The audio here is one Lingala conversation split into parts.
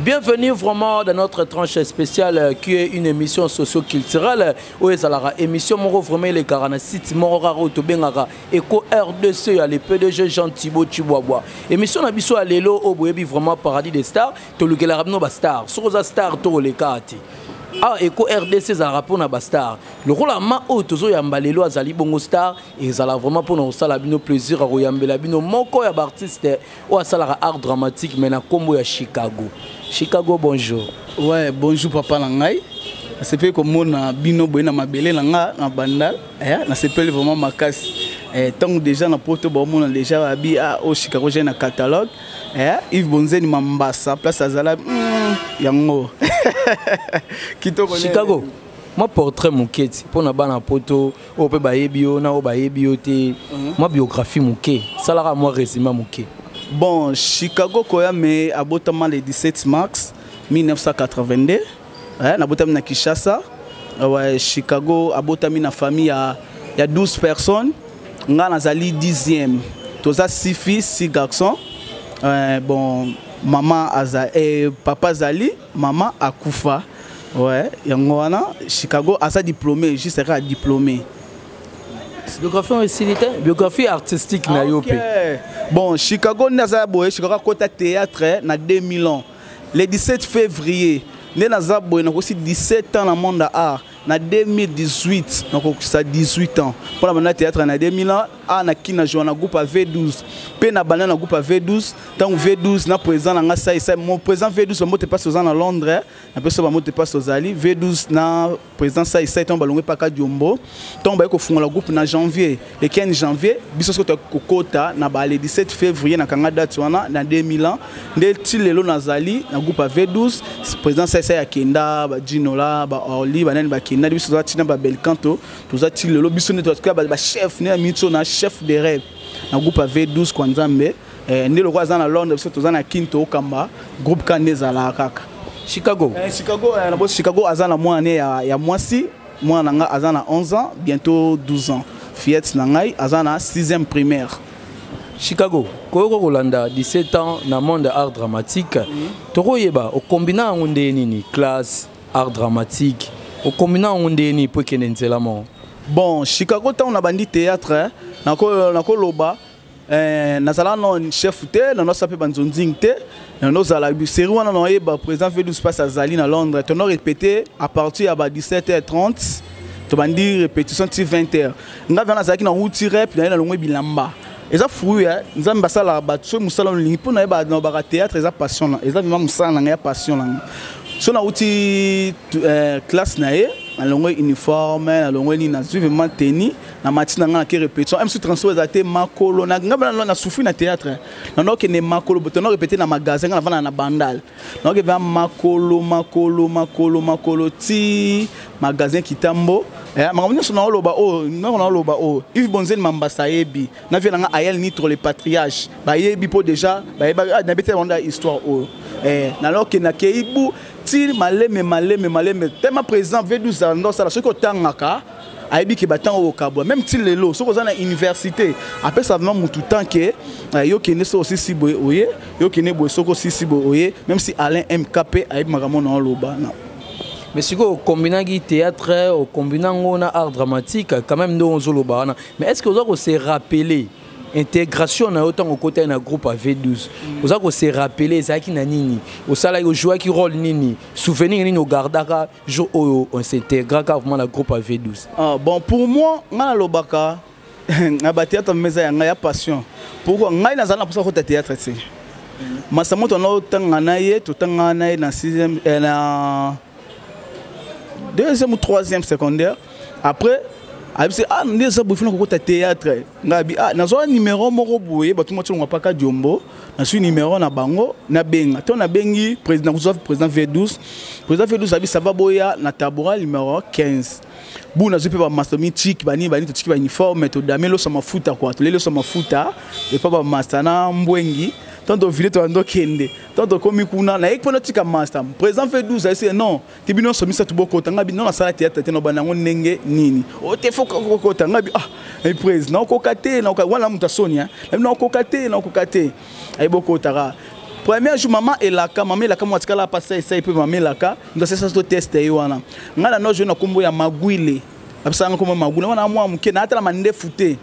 Bienvenue vraiment dans notre tranche spéciale qui est une émission socio-culturelle oyo ezalaka émission moko vraiment elekaka na site moko kaka oyo tobengaka Eco RDC ya le PDG Jean Thibaut Tshibwabwa. Émission na biso ya lelo oyo boyebi vraiment Paradis des Stars, tolukelaka bino ba stars. Soki oza star to koleka te. Awa Eco RDC ezalaka mpona ba star. Lokola ma oyo tozoyamba lelo azali bongo star, ezala vraiment mpona kosala bino plaisir ya koyambela bino moko ya ba artiste oyo asalaka art dramatique mais na kombo ya Chicago. Chicago, bonjour. Ouais, bonjour papa na ngai. Nasepeli komona bino boye na mabele na nga na Bandal. Eh, nasepeli vraiment makasi. Eh, ntango déjà na poto baomona déjà babi ah, oyo Chicago j'ai na catalogue. Eh, Yves Bonzeni Mambasa place azala yango. Kitoko. Chicago. Mwa portrait moke ti mpona bana poto oyo mpe bayebi yo na oyo bayebi yo te, mwa biographie moke, salaka mwa résumé moke. Bon, Chicago Koyame abotama le 17 mars 1982. Eh, nabotami na Kinshasa. Ouais, Chicago abotami na famille ya 12 personnes. Nga nazali 10e. Toza 6 filles, 6 garçons. Bon, maman aza, papa azali, maman akufa. Ouais, yango wana Chicago aza diplômé, juste kaka diplômé. Biographie oyo esili te, biographie artistique na yo mpe. Bon, Chicago nde aza boye, Chicago akota théâtre na 2000 ans. Le 17 février, nde naza boye, nakosi 17 ans na monde ya art. Na 2018, nakokisa 18 ans. Mpona banda théâtre na 2000 ans, a na kina joa na groupe ya V12. Mpe na banda na groupe ya V12, ntango V12 na président na nga sai sai, mon président V12 bambote mpasi oza na Londres, napesi bambote mpasi ozali V12 na président sai sai, ntango balongwe paka Diombo, ntango baye kofungola groupe na janvier, le 15 janvier, biso soki tokokota na ba le 17 février na kanga date wana na 2000 ans, nde ti lelo nazali na groupe ya V12. Président sai sai akenda, ba Ginola, ba Orly, banani bakenda, biso toza tina ba Belcanto, toza ti lelo biso nde toza ba chef, nde na minute na chef de rêve na groupe ya V12 kwa Nzambe. Nde lokola aza na Londres, biso toza na Kin, tokamba groupe ka nde ezalaka kaka. Chicago. Chicago, na bosi Chicago aza na mwana ne ya mwasi, mwana na nga aza na 11 ans, bientôt 12 ans. Fillette na ngai aza na 6e primaire. Chicago, koyoko kolanda 17 ans na monde art dramatique, tokoyeba okombina yango nde nini, classe art dramatique okombina yango nde nini po ekende nzela moko? Bon, Chicago ntango na bandi théâtre, nakoloba nazala no chef te, nanosa mpe banzonzing te, nanozala série wana naoyeba président V12 passe azali na Londres, tono répété à partir ya ba 17h30, tobandi répétition ti 20h. Nga vana nazalaki na wuti rep naye nalongwe bilamba eza fruit ya Nzambe asalaka bato. Soki mosala olingi mpo nayeba nalobaka théâtre eza passion na, eza vraiment mosala na ngai ya passion na ngai. So nauti classe na ye, nalongwe uniforme, nalongwe nini, nazwi vraiment tenue na mati na ngai, nake répétition msu transport eza te, makolo na ngai na souffri na théâtre, nanokende makolo, tono répété na magasin, ngai navanda na Bandal, naoke vraiment makolo makolo makolo makolo ti magasin Kitambo. Makambo nyonso naoloba oyo, noko naoloba oyo, Yves Bonzeni Mambasa ayebi na vie na nga, Ayel Nitro le patriarche bayebi mpo déjà bayeba nabeti bango histoire oyo. Nalokende nakei bu ti maleme maleme maleme tema président V12 ando osala, soki otangaka ayebi ke batango okabwa même ti lelo, soki oza na université apesa vraiment mutu tant ke yo kende, soki osisi boye oye, yo kende boye, soki osisi boye oye, même si Alain MKP ayebi makambo na oloba na. Mais sikoyo okombinaki théâtre, okombina yango na art dramatique quand même nde ozoloba wana, mais est ce que oza kose rappeler intégration na yo ntango okotaki na groupe ya V12? Oza kose rappeler ezalaki na nini, osalaki, ojouaki rôle nini, souvenir nini ogardaka jour oyo os'intégraka vraiment na groupe ya V12? Ah, bon, pour moi, ngai nalobaka na bathéâtre meza ya ngai ya passion. Pourquoi ngai nazala na mposa kota théâtre te? Masa moto wana otanga na ye, totanga na ye na sixième, na deuxième ou troisième secondaire. Après ayebisi ah nde eza boye, funa kokota théâtre. Ngai abi ah nazwa numéro moko boye, bato moko tilongwa paka Diombo, nazwi numéro na bango, nabenga to nabengi président, kozwa président V12. Président V12 abi ça va, boya na Tabora numéro 15. Bu nazwi mpe bamaster mitiki banini banini, totiki bauniforme, todame loso mafuta kua, toleli loso mafuta epa bamaster na mbwengi. Tant tovile toyando okende, tant tokomi kuna nayeki mpo natika master, président V12 ayesi non te, bino nyonso misato bokota. Ngai bino nasala théâtre te, nobanda yango ndenge nini? O te, fo kokota. Ngai ah président, nakoka te, wana moto asoni nakoka te, nakoka te. Ayi bokotaka. Premier jour, mama Elaka, mama Elaka mo atikala apasa esai mpe mama Elaka ndo asesa to test ye wana. Ngai na no joue na nkombo ya Magwile, apesaka nkombo Magwile wana mwa moke, naatala mandefu te,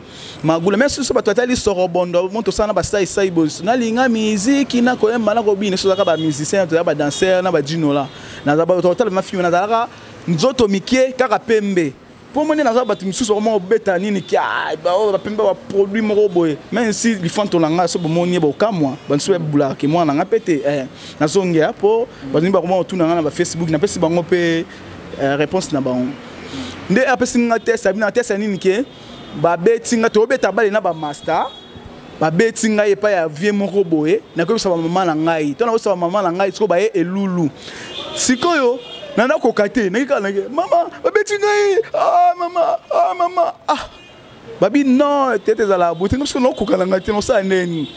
Magwile. Mais susu bato atali sorobondo mo tosala na basaisai boye, nalinga miziki, nakoyemba, nakobina. So ozalaka bamusicien, toza badanser na bajinola, totala mafilme, nazalaka nzoto mike kaka pembe, mpo moni naza bato misusu bakoma kobeta nini kia bapembe, baproduit moko boye. Même si lifanto na ngai so bomoni ye, bokamwa, bansusu babulaka ke mwana na ngai mpe te. Nazongea mpo bato bakoma kotuna ngai na bafacebook, napesi bango mpe réponse na bango. Nde apesi nga test abi na test ya nini ke babeti nga, tobeta bale na bamaster, babeti ngai epai ya vie moko boye. Nakoyebisa bamama na ngai to nakoyebisa bamama na ngai, sikoyo baye elulu, sikoyo nanakoka te, naki kaka nake: "Mama, babeti ngai, ah mama, ah mama, ah." Babi non, tete ezala boye te, biso nakoka na ngai te, nosala ndeni.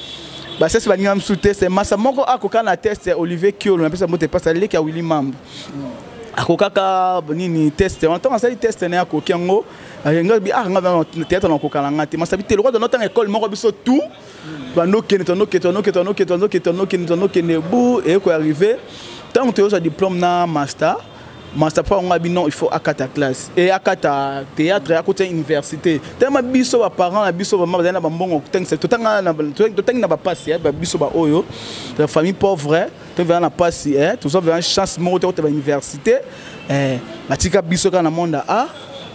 Basesi baninga mosusu test, masa moko akoka na test, Olivier Kiolo, napesa mbote, mpasi aleki ya Willi Mambo, akokaka nini test wana. Ntango asali test na ye, akoki yango. Nga ah, nga théâtre nakoka na nga te. Masabi te, lokwa tondotanga école moko, biso tout tandokende, tandokende, tandokende, tandokende, tandokende, tandokende, tandokende, bu eyeko arrive ntango toyozwa diplôme na master. Master mpo yango abi non, il faut akata classe e akata théâtre, akota université. Tellement biso baparent na biso bama bazali na bambongo, totangi na bapasi, biso baoyo famille pauvre, tozala na pasi, tozwa vraiment chance moko te kota bauniversité. Batika biso kaka na monde a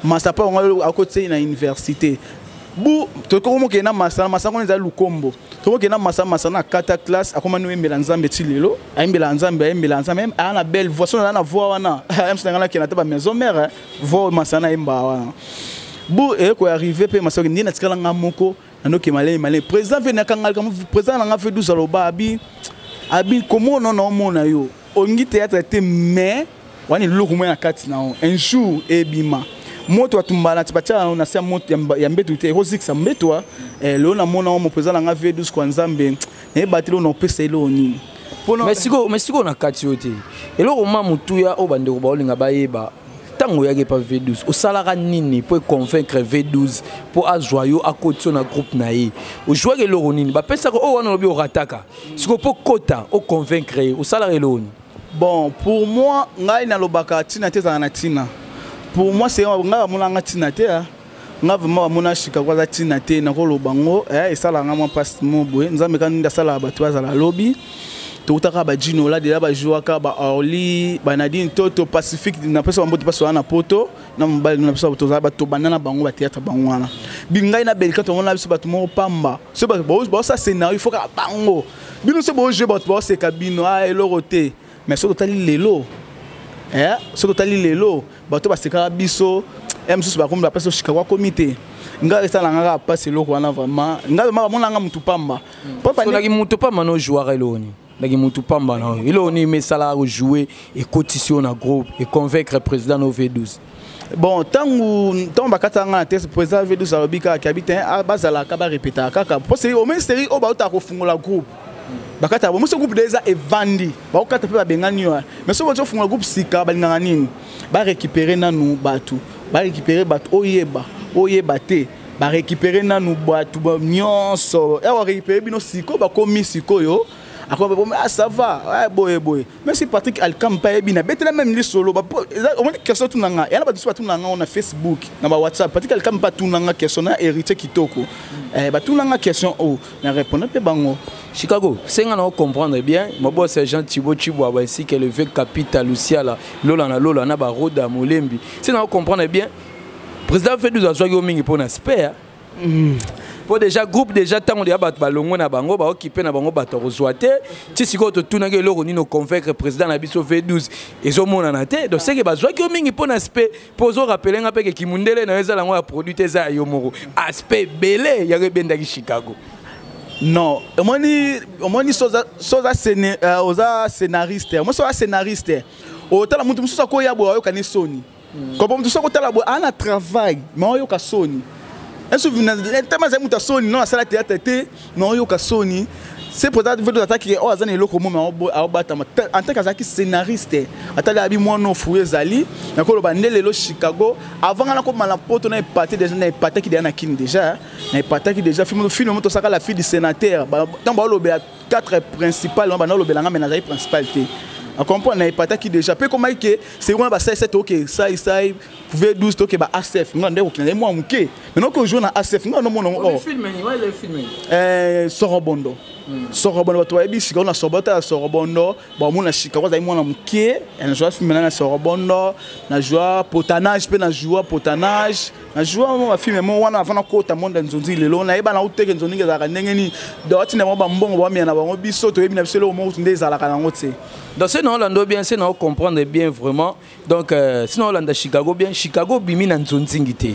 master mpo yango akoti na université. Bu tokomokende na masana, masana kuna ezali lukombo, tokokende na masana, masana akata classe, akomani oyembela Nzambe ti lelo, ayembela Nzambe, ayembela Nzambe, aya na belle voix. So naza na voix wana, mso nanga nakende ata bamaison mère, voix masana ayembaka wana. Bu eyekoarrive mpe masana nde natikala nga moko, nanoke malemi malemi. Président mpe nakanga, président nanga mpe 12 aloba abi komona na omona yo olingi théâtre te, mais wana eloko moko na kati na yo, un jour ebima. Moto atumbala ti batia na se ya moto ya mbeto te, ekozikisa mbeto. Lelo namona o moprésida na nga V12 kwa Nzambe, nayeba te lelo na opesa eloko nini. Mais sikoyo na kati oyo te, eloko ma motuya oyo bandeko baolinga bayeba: ntango oyaki epa V12, osalaka nini mpo econvaincre V12 mpo azwa yo, akoti yo na groupe na ye? Ozwaki eloko nini bapesaka oyo wana olobi orataka? Sikoyo mpo kota, oconvaincre ye, osalaka eloko nini? Bon, pour moi, ngai nalobaka ntina te, ezala na ntina. Pour moi, c'est ngai bamonanga ntina te, nga vraiment bamona Chicago aza ntina te. Nakoloba ngo esalaka nga mwa mpasi mo boye. Nzambe kaka nde asalaka bato bazala lobi. Tokutaka bajinola deja, bajouaka baorly, banadine toto Pacifique, napesa bambote mpasi wana na poto na mobali na biso, tozala bato banda na bango batéâtre bango wana. Bingai na Belika, tomona biso bato moko pamba. So baosala scénario, il faut kaka bango bino so bojue, bato baoseka bino, a eloko te. Mais soki totali lelo, soki totali lelo, bato basekaka biso ya mosusu bakomi bapesi Chicago akomi te. Ngai esalanga kaka mpasi eloko wana. Vraiment, ngai vraiment bamonanga mutu pamba. Naki mutu pamba no ojouaka eloko nini? Naki mutu pamba na oyo, eloko nini esalaka kojouer, ekotisi yo na groupe, econvaincre président no V12? Bon, ntango bakataka nga na test, président V12 alobi kaka abi te, bazalaka barepetaka kaka po série omoni, série oyo bautaka kofungola groupe, bakataka bomoso groupe de eza evandi, bakokata mpe babengani yo. Mais soki boti ofungola groupe sika, balingaka nini? Barécupere nanu bato, barécupere bato, oyeba oyeba te, barécupere nanu bato nyonso. Awa récupere bino sikoyo, bakomi sikoyo akomi: "Ah, ça va boye boye." Même si Patrick Alcam mpe ayebi, na betela même lisolo, omoni question tuna nga yana, bato so batuna nga na Facebook, na bawhatsapp. Patrick Alcam mpe atuna nga question na Héritier Kitoko, batuna nga question oyo, na répondre mpe bango. Chicago, senga na comprendre bien mabosa Jean Thibaut Chibwaba ainsi que le vieux Capita Luciala Lola na Lola na baroda Molembi. Se na comprendre bien, président V12 azwaki yo mingi mpo na aspect, mpo déjà groupe déjà ntango deya bato balongwe na bango, baokipe na bango, bato akozwa te. Ti sikoyo totunaki eloko nini oconvaincre président na biso V12, ezomonana te. Donc seke bazwaki yo mingi mpo na aspect, mpo ozorapele nga mpe ke kimundele na yo ezala yango ya produit te, eza ya yo moko, aspect ebele yango ebendaki Chicago. Non, omoni so oza scénariste, omoni so oza scénariste, otala motu mosusu akoya boye, ayokani soni kopo. Motu soki otala boye, aa na travail, mais oyoka soni. Tema azali moto ya soni, non, asala théâtre te, mais oyoka soni. Se président V12 ataki oyo aza na eloko momi aobatama en tant que azalaki scénariste, atali abi mwana ofui ezali. Nakoloba nde lelo Chicago, avant nga nakoma na Poto, na epate déjà, na epataki déjà na Kini déjà, na epataki déjà film mo tosaka, La fille du sénateur. Ntango baolobela quatre principal, wana banda olobela nga, me nazali principal te. Acomprendre, na epataki déjà mpe komaki ke seri wana basalisa, toke sai V12, toke ba ACF. Nga nde kokende mwa moke maintenant que joue na ACF, nga nomona ngo Sorobondo. Sorobondo, bato bayebi Chicago na Sorobondo. Ya Sorobondo, bamona Chicago azali mwana moke. Najua film na Sorobondo, najua Potanage mpe, najua Potanage, najua bafilm mo wana avant nakota monde ya nzonzi. Lelo nayeba na uteke nzonzi ezalaka ndenge nini. Donc atinda bango bambongo, bamia na bango, biso toyebi na biso eloko moko nde ezalaka nango te. Donc c'est non bien, c'est non comprendre bien vraiment. Donc sinon olanda Chicago bien, Chicago bimi na nzonzingi te.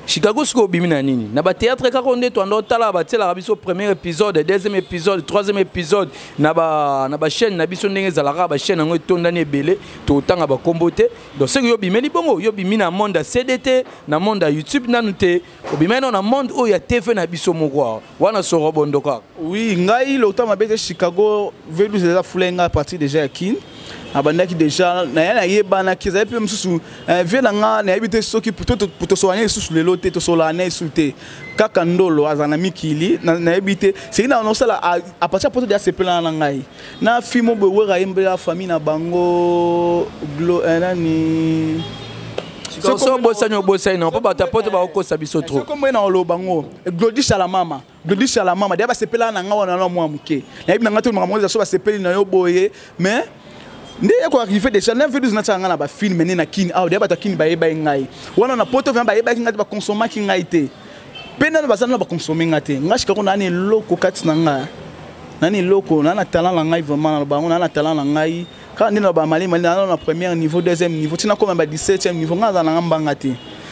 Chicago sikoyo obimi na nini? Na bathéâtre kaka nde toanda otala, batielaka biso premier épisode, deuxième épisode, troisième épisode na bachaîne na biso. Ndenge ezalaka, bachaîne yango etondani ebele, totanga bakombo te. Donc soki yo obimeli bongo, yo obimi na monde ya CD te, na monde ya YouTube nanu te, obimeli nano na monde oyo ya TV na biso moko awa wana, Sorobondo kaka. Oui, ngai lokta mabe te. Chicago, V12 eza fula ngai à partir déjà ya Kine. Abandaki déjà naye, nayebanaki, ezali mpe mosusu vie na nga. Nayebi te soki tosolana lisusu lelo te, tosolana na esu te. Kaka ndolo azala na mikili, nayebi te seki na nosala à partir ya Poto de asepelana na ngai na film boye. Wera ayembela famille na bango nani. So obosani, obosani na mpo bato ya Poto bakokosa biso trop. Kombo ye na oloba ngo Glodi Shalamama, Glodi Shalamama. Deya basepelaka na nga wana na mwa moke. Nayebi na nga te makambo eza so basepeli na yo boye, mais nde ye koarrive déjà na V12, natiaka ngai na bafilm nde na Kini awa. Deya bato ya Kini bayebaki ngai wana. Na Poto vraiment bayebaki ngai te, bakonsomaki ngai te, mpe nano baza nano bakonsome ngai te. Ngai Chicago naa na eloko kati na ngai, naa na eloko, naa na talent na ngai vraiment. Na bango naa na talent na ngai kaka nde na bamalemale, naa na premier niveau, deuxième niveau, ntina koma ba 17e niveau. Ngai aza na nga mbanga te.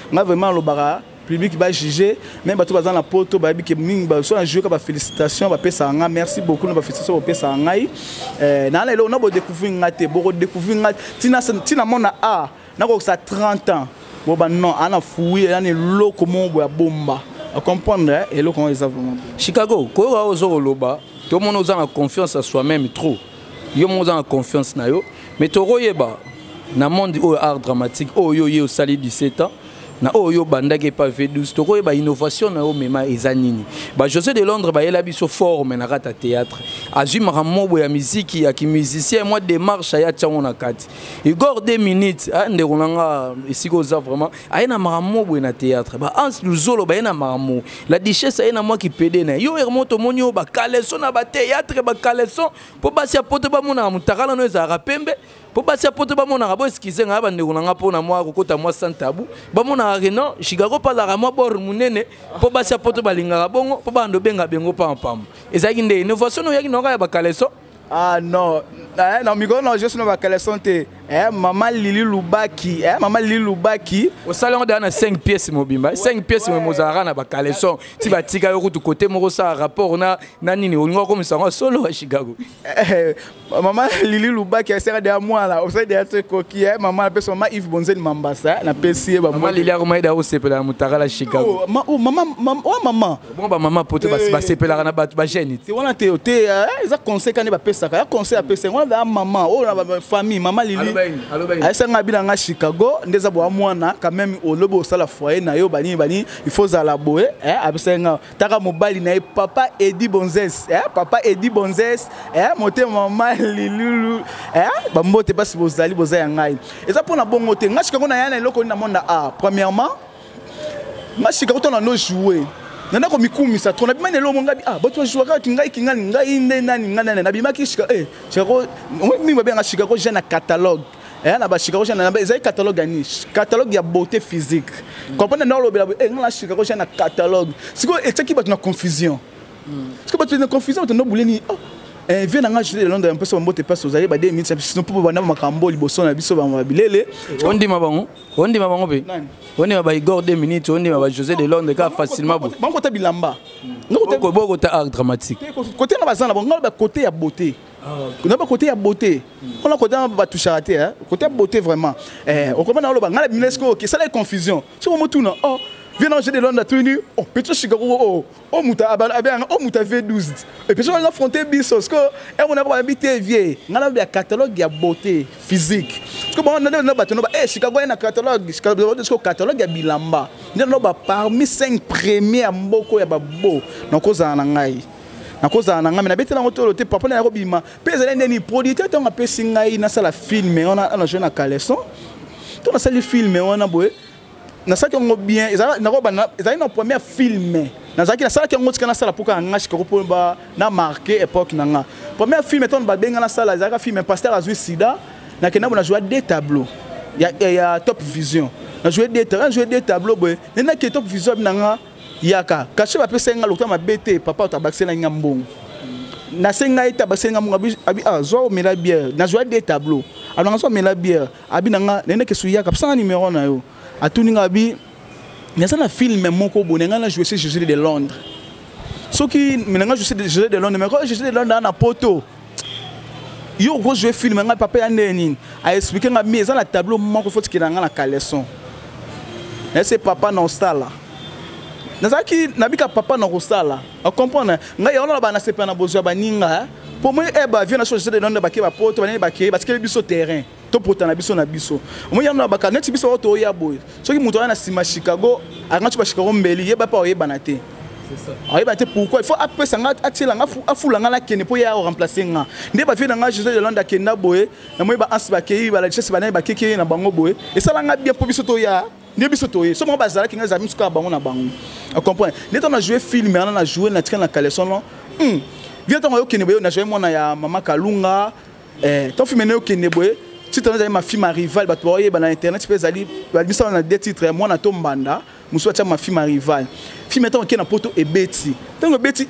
Ngai vraiment alobaka public bajuge, même bato baza na Poto bayebi ke mingi so na joué ka. Bafélicitation bapesaka nga, merci beaucoup na bafélicitation bapesaka ngai. Naa na eloko na bodécouvrir nga te, bokodécouvrir nga ntina mona a nakokisa 30 ans. Boba non, ana fui ana eloko moko boye ya bomba acomprendre eloko yango eza vraiment. Chicago, koyoka ozo koloba, tomona oza na confiance à soi-même trop. Yo moko oza na confiance na yo, mais tokoyeba na monde oyo art dramatique oyo ye osali 17 ans na oyo obandaki epa V12, tokoyeba innovation na yo mema eza nini? Bajosé de Londres bayela biso forme na kati ya théâtre, azwi makambo moko ya miziki ya kimusicien, mwa démarche aya tiango na kati. Igor 2 minutes, ndeko na nga, esika oza vraiment, aye na makambo boye na théâtre. Ba Hans Luzolo baye na makambo, la Duchesse aye na mwa kipede na yo. Ermo tomoni oyo bacaleçon na bathéâtre, bacaleçon mpo basi ya Poto bamonaka motakala no ezalaka pembe, mpo basi ya Poto bamonaka bo eskize ngai bandeko na nga mpo na mwa kokota mwa sans tabou, bamonaka ke non, Chicago mpo azalaka mwa bor monene, mpo basi ya Poto balingaka bongo, mpo bando obenga bengo pampamba. Ezalaki nde innovation oyaki na oka ya bacaleçon? Ah non, non, mikolo na je na bacaleçon te. Mama Lili Lubaki, mama Lili Lubaki. Osali yango deya na 5 pièces mobimba, 5 pièces mobimba ozalaka na bacaleçon ti batika yo kutu kote moko osala rapport na nini olingi okomisa yango solo ya Chicago. Mama Lili Lubaki asaka deya mwana osali deya te koki. Mama napesi mama Yves Bonzeni Mambasa, napesi ye. Mama Lili akoma yeda osepela na motakala Chicago. Oh, mama, oh, mama. Bongo bamama Poto basepelaka na bato bagene. Te wana te te, eza conseil kani bapesaka ya conseil apesa wana ya mama oyo na famille. Mama Lili ayesanga bina nga Chicago nde eza boya mwana quand même olobi osala foyer na yo banini banini, il faut ozala boye. Apesaki nga taka mobali na ye, papa Edi Bonzes, papa Edi Bonzes, motema mama Lilulu, bambote mpasi bozali boza ya ngai. Eza mpona bongo te. Nga Chicago na ya na eloko nini na monde a. Premièrement, nga Chicago to na no jouer nanda komikumisa trop, nabima na eloko ngai. Ah, bato bajouaka kingai kingani, ngai nde nani, ngai nani nabimaki. Chicago mingi babengaka Chicago jeune na catalogue na bachicago jeune. Ezali catalogue ya nini? Catalogue ya beauté physique, comprendre nde olobela nga na Chicago jeune na catalogue. Sikoyo etiaki bato na confusion, sikoyo bato na confusion, bato ndobule nini. Oh, vie na nga Julie de Londres, mpesa bambote mpasi ozali ba 2 minutes sinon mpo banda makambo liboso na biso bango bilele. Ondima bango, ondima bango mpe, ondima ba Igor 2 minutes, ondima ba José de Londres kaka facilement bo. Bango kota bilamba. Bokota art dramatique. Kote na baza na bango, nga côté ya beauté, na ba côté ya beauté wana, côté na batouchaka te, côté ya beauté vraiment. Okoma na oloba nga na bimela sikoyo esala confusion. Soko motuna oh. Viens dans de Londres atuni, oh petit Chicago, oh oh muta abenganga, oh muta V12 et puis on affronter biso parce que e mona ba bité vie ngala ya catalogue ya beauté physique, parce que bon na na bato no ba eh Chicago na catalogue Chicago, parce que catalogue ya bilamba nde no ba parmi 5 premiers ya mboko ya babo. Nakozala na ngai, nakozala na ngai, me nabetela yango tolo te. Papa na yako bima mpe ezali ndeni producteur ntango apesi ngai nasala film wana, na joue na caleçon to nasali film wana boye, nasalaki yango bien. Ezalaki na première film nazalaki, nasalaki yango tika nasala mpo kaka nga Chicago mpo na marqué époque na nga. Première film ntango babenga nasala, ezalaka film pasteur azwi sida. Nakenda bo najoué deux tableaux ya Top Vision. Najoué deux, najoué deux tableaux boye. Nde nake Top Vision abi na nga yaka cachet, bapesa nga lokuta mabe te. Papa oto abakiselaki nga mbongo, nasengi ngai te, abakiseli nga mbongo. Abi ah, zwa omela bière. Nazwa deux tableaux, alonga zwa omela bière. Abi na nga nde nake suyaka, pesanga numéro na yo. Atuni nga, abi naza na film moko boye, ngai na joué Jésus de Londres. Soki me nanga joué Jésus de Londres, mais quand Jésus de Londres na poto, yo okozwe film ngai papa ya ndenge nini? Aexpliquer nga mi eza na tableau moko, faut tikela nga na caleçon. Nayese papa na osala, nazalaki nabika papa na kosala ocomprendre ngai yango na bana sepela na bozwa baninga mpo moi e bavie na so Jésus de Londres bake bapoto banini, bakei batikeli biso terrain, topota na biso na biso. Omoi yango na baka neti biso oyo toya boye, soki moto aya na nsima Chicago akanga so bachicago mbeli yeba mpe oyebana te, ayeba te pourquoi il faut apesa nga, atiela nga, afula nga nakende mpo ye aremplace nga. Nde bavie na nga José de Londres akenda boye, namoni baanse bakei, baladichesse banani bakeki ye na bango boye, esala nga bien mpo biso toya nde biso toye. So moko bazalaki nga ezali miso kaka bango na bango, ocomprendre. Nde ntango na joué film wana, na joué na tika na caleçon no vie ntango ayokende boye, na joué mwana ya mama Kalunga. Ntango film ene okende boye, titre wana ezali Ma fille ma rivale. Bato baoyeba na internet mpe ezali babisala na deux titres ya mwana to mbanda mosusu atia Ma fille ma rivale. Film ntango okende na poto ebeti, ntango ebeti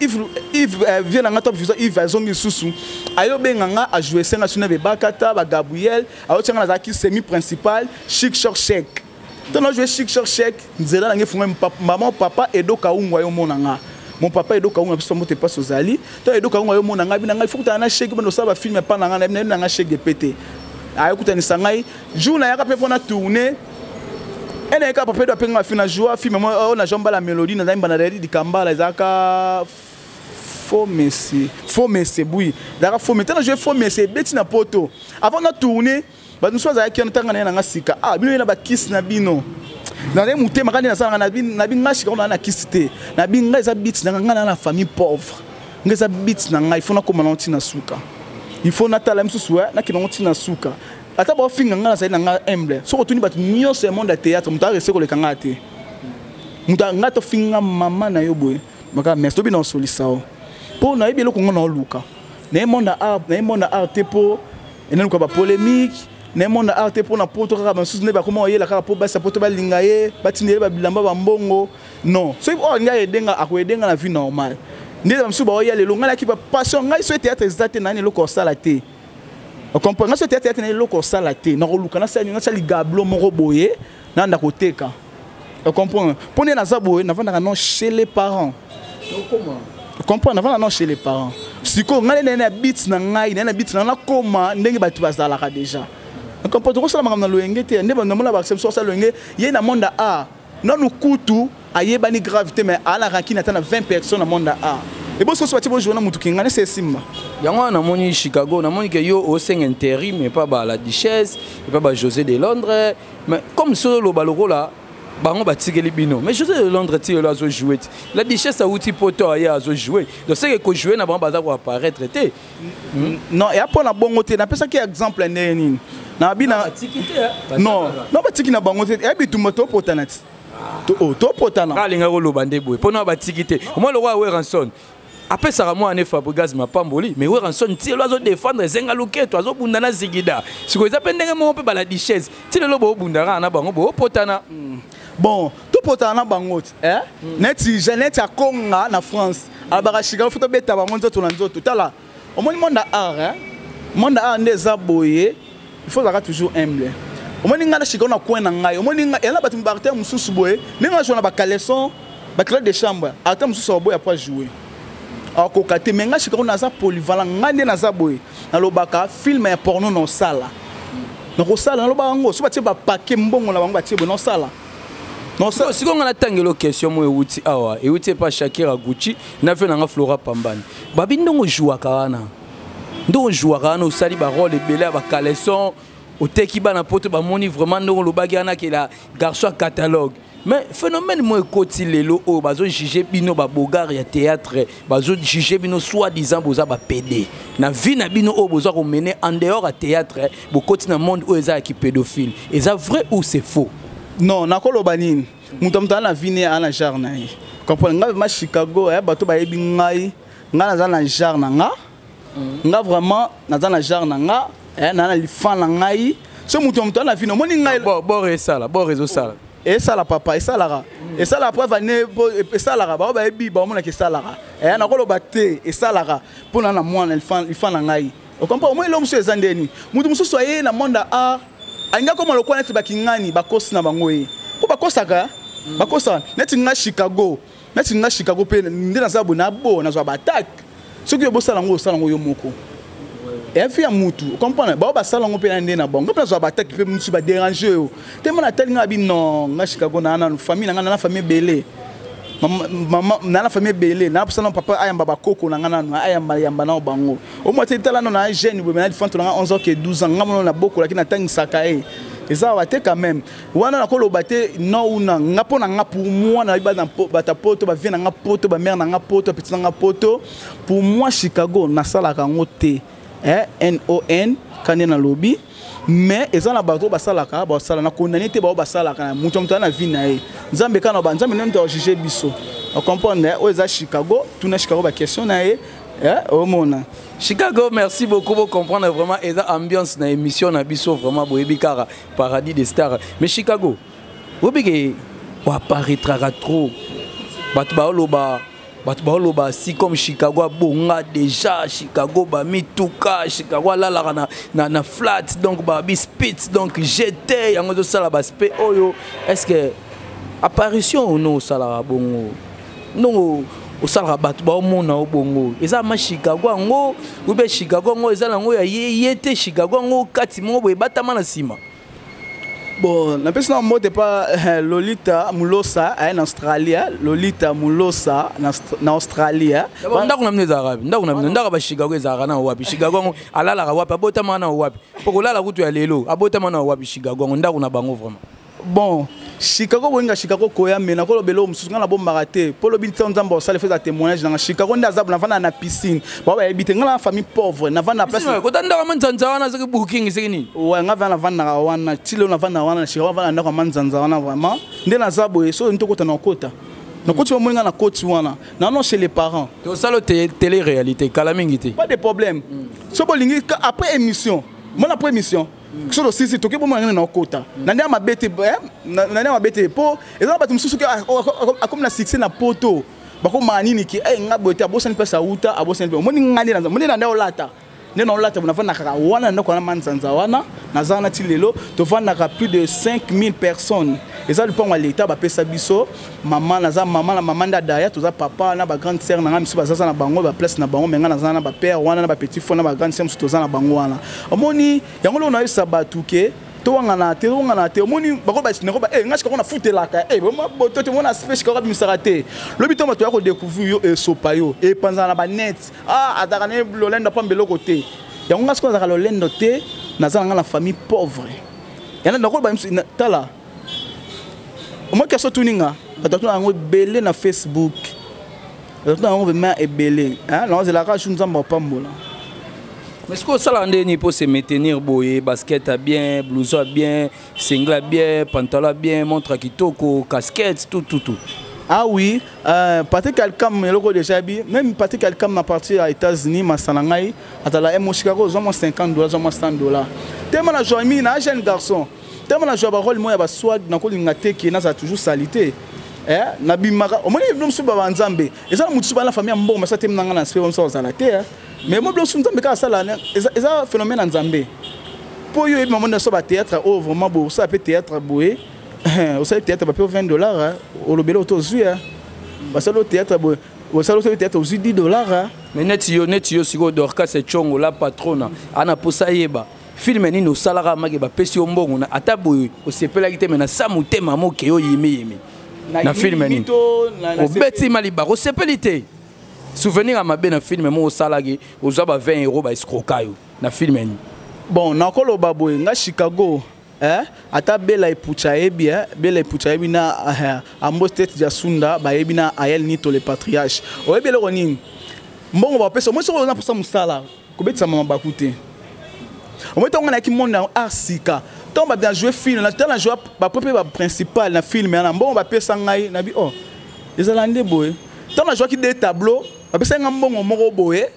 Yves vie na nga Top Vision, Yves azongi lisusu, ayobenga nga ajoue senga suna bebakata bagabriel ayotia nga nazalaki semi principal chic choc chec. Ntango najoue chic choc chec, nzela nange efungwami. Mama papa Edo Kaungu ayomona nga, mon papa Edo Kaungu, biso mbote mpasi ozali. Ntango Edo Kaungu ayomona ngai, bina ngai faut kutana na chek bana osala bafilm epa na ngai, nayebi na ngai chek epe te. Ayokutanisa ngai jour nayaka mpe mpona tourne ene yeka papa Edo apenga film na joie film oyo na joie mbala mélodie nazali mbanda dadi dikambala ezalaka faux messie, faux messie bui ezalaka faux messie. Ntango na joue faux messie ebeti na poto, avant na tourne bato mosusu bazalaki wana ntanga na ye na nga sika, ah bino ye na bakisi na bino, nazali motema kaka nde nasalaka nabi nga sika na kisi te, nabi nga eza but na nga. Nga na na famille pauvre, nga eza but na ngai, il faut nakóma nango ntina suka, il faut natala misusu nakende yango ntina suka. Ata baofinga nga, nazali na nga humble. Soki otuni bato nyonso ya monde ya théâtre, moto arese koleka nga te. Moto nga tofinga mama na yo boye baka merci tobi na osolisa o mpo nayebi eloko nga na oluka naye monde ya art, naye monde ya art te mpo enaluka bapolémique, naye monde ya art te mpo na poto kaka basusu nde bakoma oyela kaka mpo basi ya poto balinga ye, batindele babilamba bambongo. Non, soki oyo alingi ayedenga, akoyedenga na vie normale. Nde bamosusu baoya lelo, ngai nayaki bapassion ngai. Soki théâtre eza te, nani eloko osala te, ocomprendre ngai? Soki théâtre na eloko osala te, nakoluka nasala nasala ligablo moko boye, nanda koteka, ocomprendre? Mpo nde naza boye, navandaka non chez les parents, comprendre? Navanda non chez les parents. Sikoyo ngai nde naye na but na ngai, naye na but na ngai, nakóma ndenge bato bazalaka déjà, comprendre? Tokosala makambo na loyenge te. Nde namona bakse mosusu asala loyenge ye na monde ya art, nanu kutu ayebani grave te, mais ala rankine ata na 20 personnes na monde ya art eboso so batie bojour na mutu kinga nese esimba. Yango wana namoni Chicago, namoni ke yo osenga intérim epa ba la duchesse, epa ba José de Londres, mais comme soki oloba lokola bango batikeli bino, mais José de Londres ti lelo azojoue te, la duchesse awuti poto aye azojoue, donc seke kojoue na bango baza koapparaître te. Non, eya mpo na bongo te. Napesaki exemple ndenge nini nabi na batiki te. Non non, batiki na bango te, eya bitumba, topotana ti topotana. Alinga koloba nde boye mpona batiki te. Omoi lokola Werrason apesaka mwana ne Fabregas mapamboli, mais Werrason ti lelo azodefendre ezenga luketo, azobunda na zigida. Sikoyo eza mpe ndenge moko mpe bala duchesse ti lelo boobunda kaka na bango, boopotana. Bon, topotana na bango ti eh? Neti Jeannette akonga na France alobaka Chicago faut tobeta bango nzoto na nzoto. Tala, omoni monde ya art, eh? Monde ya art nde eza boye, il faut ozalaka toujours humble. Omoni ngai na Chicago na coin na ngai, omoni ngai eza na bato baartiste mosusu boye ndenge najoua na bacaleçon, baclade de chambre, artiste mosusu aoboya po ajoue akoka te. Mais ngai Chicago naza polyvalent. Ngai nde naza boye, nalobaka film ya porno na osala, nakosala, nalobaka yango. So batie bapake mbongo na bango, batie boye, naosala. Non, ça Sikoyo nga natangelo question mo euti awa, euti epa Shakira Gucci na fe nanga Flora Pambani. Babi ndongo jouaka wana, ndongo jouaka wana, osali barole ebele ya bacaleçon, oteki bana poto, bamoni vraiment ndongo olobaki wana ke la garçon ya catalogue. Mais phénomène mo ekoti lelo oyo, bazojuge bino babogare ya théâtre, bazojuge bino soi-disant boza bapédé na vie na bino oyo boza komene en dehors ya théâtre, bokoti na monde oyo eza ya kipédophile. Eza vrai ou c'est faux? Non, nakoloba nini, moto aza na vie ne, aza na genre na ye, comprendre. Ngai vraiment Chicago, bato bayebi ngai, ngai naza na genre na nga. Nga vraiment naza na genre na nga, naa na lifan na ngai. So moto aza na vie, omoni ngai. Bor esala, bor ezosala. Esala papa, esalaka, esalaka preuve ane esalaka. Bao bayebi, baomonaka esalaka. Nakoloba te, esalaka mpona na mwana lifan na ngai, okompa. Omoni eloko mosusu eza ndeni, moto mosusu aye na monde ya art, alingi akoma lokola neti bakingani, bakosi na bango ye mpo bakosaka, bakosaka neti nga Chicago, neti nga Chicago mpe nde naza boye, nabo nazwa baattaque. Soki obosala yango, osala yango yo moko, efi ya mutu, comprendre. Bao basala yango mpe na nde na bango mpe nazwa baattaque mpe mosusu badérange oyo te. Mo natali nga abi non, nga Chicago naa nanu famille na nga, na famille ebele, mama na famille ebele, na papa ayamba bakoko na nga nanu, ayamba yamba nao bango. Omwa te, tala nano na jeune boye, na lifanto na nga 11 ans ke 12 ans, nga mono nabokolaki, natangisaka ye. Eza awa te quand même wana nakoloba te non ou na nga. Mpo na nga, pour moi, nayebi bato poto, bavie na nga poto, bamare na nga poto, bapeti na nga poto. Pour moi Chicago nasalaka yango te, non kande nalobi. Mais eza na bato oyo basalaka, basala na kondane te. Bao basalaka na moto, moto aza na vie na ye. Nzambe kaka na banzambe nde moto ajuge biso, ocomprendre. Oyo eza Chicago, tuna Chicago baquestion na ye, omona. Chicago, merci beaucoup pour comprendre vraiment eza ambiance na émission na biso vraiment, boyebi kaka Paradis des Stars. Mais Chicago, oyebi ke oapparaîtraka trop, bato baoloba, bato baoloba si comme Chicago abonga déjà, Chicago bamituka, Chicago alalaka na flat, donc babi spit, donc gt yango ezosala baspe oyo. Est ce que apparition ono osalaka bongo, ndongo osalaka bato baomona o bongo, eza ma Chicago yango ube Chicago yango eza nango ya ye ye te? Chicago yango kati moko boye ebatama na nsima. Bon, napesi na mbote pa Lolita Mulosa aye na Australia, Lolita Mulosa na Australia. Ndako na bino ezalaka wapi? Ndako na bino, ndako ya bachicago ezalaka na wapi? Chicago yango alalaka wapi? Abotama na wapi? Mpo kolala kutu ya lelo, abotama na wapi Chicago yango, ndako na bango vraiment? Bon, Chicago boyinga Chicago koya, me nakoloba eloko mosusu, ngai nabombaka te mpo lobi ntango Nzambe osala efeza témoignage nanga. Chicago nde aza, navanda na piscine, bao bayebi te. Ngai na famille pauvre, navanda na place. Kota ndako manzanza wana, soki booking, soki nini? Ouais, ngai vana navandaka wana ti lelo, navandaka wana na Chicago, navanda na ndako ya manzanza wana. Vraiment nde naza boye, so ntokota na okota, nakoti, bamoni ngai na koti wana nano chez les parents. Tosala télé réalité kala mingi te. Pas de problème. So bolingi après émission, mona après émission so tosisi, toki bomona ngene na okota na nde ya mabe te, na nde ya mabe te, mpo eza na bato mosusu akomi na succès na poto, bakomaka nini ke nga boye te, abosani mpesa auta, abosani mpe. Omoni nga nde moni na nde olata, nde na olata, navandaka kaka wana na ndako wana manzanza wana, naza wana ti lelo. Tovandaka plus de 5000 personnes, eza lupango ya leta bapesa biso. Mama naza mama na mama nde adaya, toza papa na bagrande sœur na ngai misusu bazaza na bango baplace na bango, me ngai naza na bapère wana na bapetit frère na bagrande sœur mosusu, toza na bango wana. Omoni yango loko nayebisa bato ke towangana te, towangana te. Omoni bakoba ngai Chicago nafutelaka boto te, mona aspect Chicago abimisaka te. Lobi ntango bato ya kodécouvrir yo, esopa yo, epanzana na banet, ah, azalaka ne lolendo apamba eloko te. Yango ngai sikoyo nazalaka lolendo te, naza na ngai na famille pauvre. Yana nakoloba, tala, omoi question tuni nga, bato atuna yango ebele na Facebook, bato atuna yango vraiment ebele. Naozelaka su Nzambe apambola. Mais ce que osala ndeni mpo se maintenir boye, basket ya bien, blouson ya bien, singlet ya bien, pantalon ya bien, montre ya kitoko, casquette, tout tout tout? Ah oui, Patrick Alcam eloko déjà bi, même Patrick Alcam na partir ya États-Unis, masala ngai atala mo Chicago, ozwa mwa 50 dollars, ozwa mwa 100 dollars. Tema na joa mingi na jeune garçon, tema na joa barole mo ya baswag, nakolinga te ke nazala toujours salité. Nabimaka, omoni bino mosusu ba banzambe, eza na motu mosusu bana famille ya mbongo, masa te nanga na spe mosusu ozala te. Mais mo bino mosusu Nzambe kaka asala, eza phénomène ya Nzambe. Mpo oyo oyebi mamo nyonso bathéâtre oyo vraiment boye, osala mpe théâtre boye, osali théâtre bape 20 dollars, olobeli oto ozwi, basali o théâtre boye, osali osali théâtre, ozwi 10 dollars. Mais neti yo, neti yo sikoyo, Dorcas Echongo la patrona ana posa yeba. Film nini osalaka make bapesi yo mbongo na ata boye osepelaki te, me na sa motema moke yo yimiyimi na film nini obeti maliba osepeli te? Souvenir ya mabe na film moko osalaki, ozwa ba 20 euro, baescroka yo na film nini? Bon, nakoloba boye, nga Chicago, eh, ata Bela Epucha ayebi, eh, Bela Epucha ayebi na Ambo State Jasunda bayebi na Ayel Nito le patriarche. Oyebi eloko nini? Mbongo bapesa moi soki oza mposa mosala, kobetisama mabaku te. Omoi ntango nayaki monde ya art sika, ntango babina joue film, ntango na joue baprepe baprincipal na film yana, mbongo bapesa ngai nabi, oh, ezala nde boye. Ntango nazwaki deux tableau, bapesaki ngai mbongo moko boye.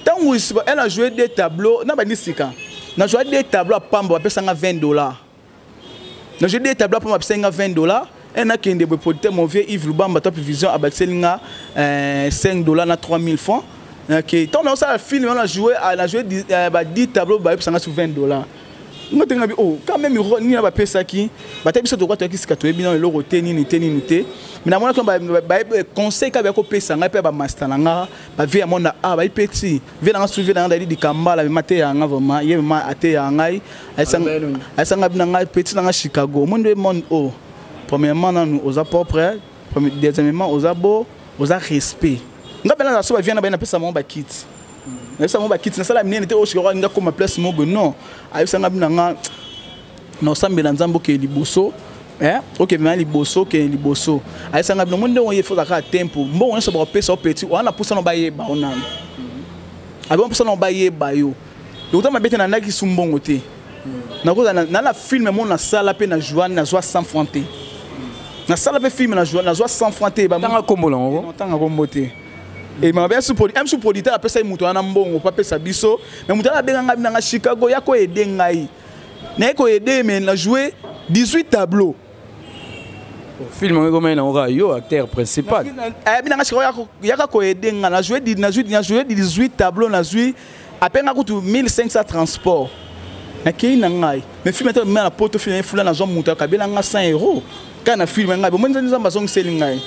Ntango elle a joué deux tableaux na bandi sika, na joué deux tableaux apamba, bapesa nga 20 dollars. Na joué deux tableaux apamba, bapesa nga 20 dollars. E nakende boye, producteur, mon vieux Yves Lubamba, Top Vision, abakiseli nga 5 dollars na 3000 francs. Ok, ntango naosala film wana, na joué ba 10 tableaux, bayebisa nga sur 20 dollars. Nga te, nga bi, oh, quand même nini na bapesaki bata biso tokwa toyaki sika, toyebi nano eloko te, nini te, nini te. Mais namonaki conseil kaka baya kopesa ngai mpe bamaster na nga, bavie ya monde a bayi peti vie nanga su vie nanga dali dikambala mema te yanga vraiment ye mema ateya ngai, ayesanga bi na ngai: petit nanga Chicago, omoni nde monde o, premièrement nanu oza propre, deuxièmement oza beau, oza respect. Nga mpe naza so bavie na baye, napesa bango bakiti, nayebisa bango bakiti, nasala minene te oyo Chicago alinga koma place moko. Non, ayebisanga bi na nga na osambela Nzambe, okende liboso, okende liboso, okende liboso. Ayebisanga bino mo ndenge oye fo ozalaka tempo, mbongo nyonso bakopesa yo, petit wana na pusa na bayeba yo nano, abi mposa na bayeba yo lokuta mabe te. Nandaki su mbongo te, nakozala na film mo nasala mpe na joie, nazwa 100 franc te. Nasala mpe film, nazwa 100 franc te. Tanga kombo nango. Tanga kombo te. Mabe su producteur apesaki moto wana mbongo po apesa biso, mais moto wana abenga ngai nanga: Chicago, ya koede ngai. Naye koede, mais na joué 18 tableau. Film yango ekomai nango kaka yo acteur principal. Ayabi nanga: Chicago, yaka koede nga. Na joué 18 tableau, nazwi apenga kutu 1500 transport, nakei na ngai. Mais film ata na poto, film efula, nazwa moto akabela nga 100 euro kaka na film ngai. Bomoni, Nzambe azongiseli ngai,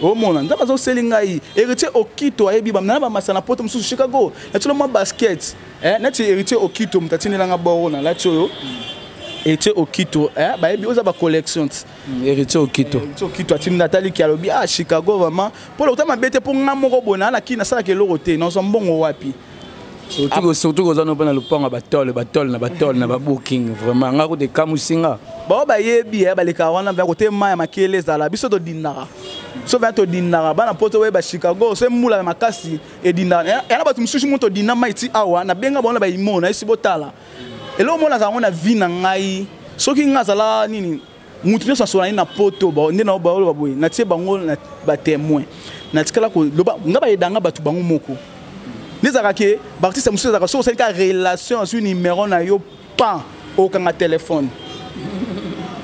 omona Nzambe azongiseli ngai. Héritier Okito ayebi na bamasa na poto mosusu. Chicago, natilo mwa basket neti Héritier Okito, moto atindelanga boro na lati oyo. Héritier Okito, bayebi oza bacollection ti. Héritier Okito. Héritier Okito atindi, ataliki, alobi: ah, Chicago, vraiment mpo lokuta mabe te, mpo nga moko boye naa na kini, nasalaka eloko te, nazwa mbongo wapi? Surtout koza no mpe na lopango ya batole, batole na batole na babooking, vraiment nga kuta ekamusinga. Bao bayebi balekaka wana mpe kote mai ya makele ezala. Biso todindaka so vena, todindaka bana poto oyeba Chicago so embula ya makasi edindaka yana. Bato mosusu mo todinda mai ti awa. Nabenga bango na baimo, nayesi botala eloko moko nazala ngo na vie na ngai. Soki ngai azala nini, mutu nyonso asolani na poto nde na baoloba boye, natie bango na batémoin, natikala koloba nga bayedanga bato bango moko. Nde ezalaka ke baartiste mosusu ezalaka soki osali ka relation, azwi numero na yo, pan okanga telefone.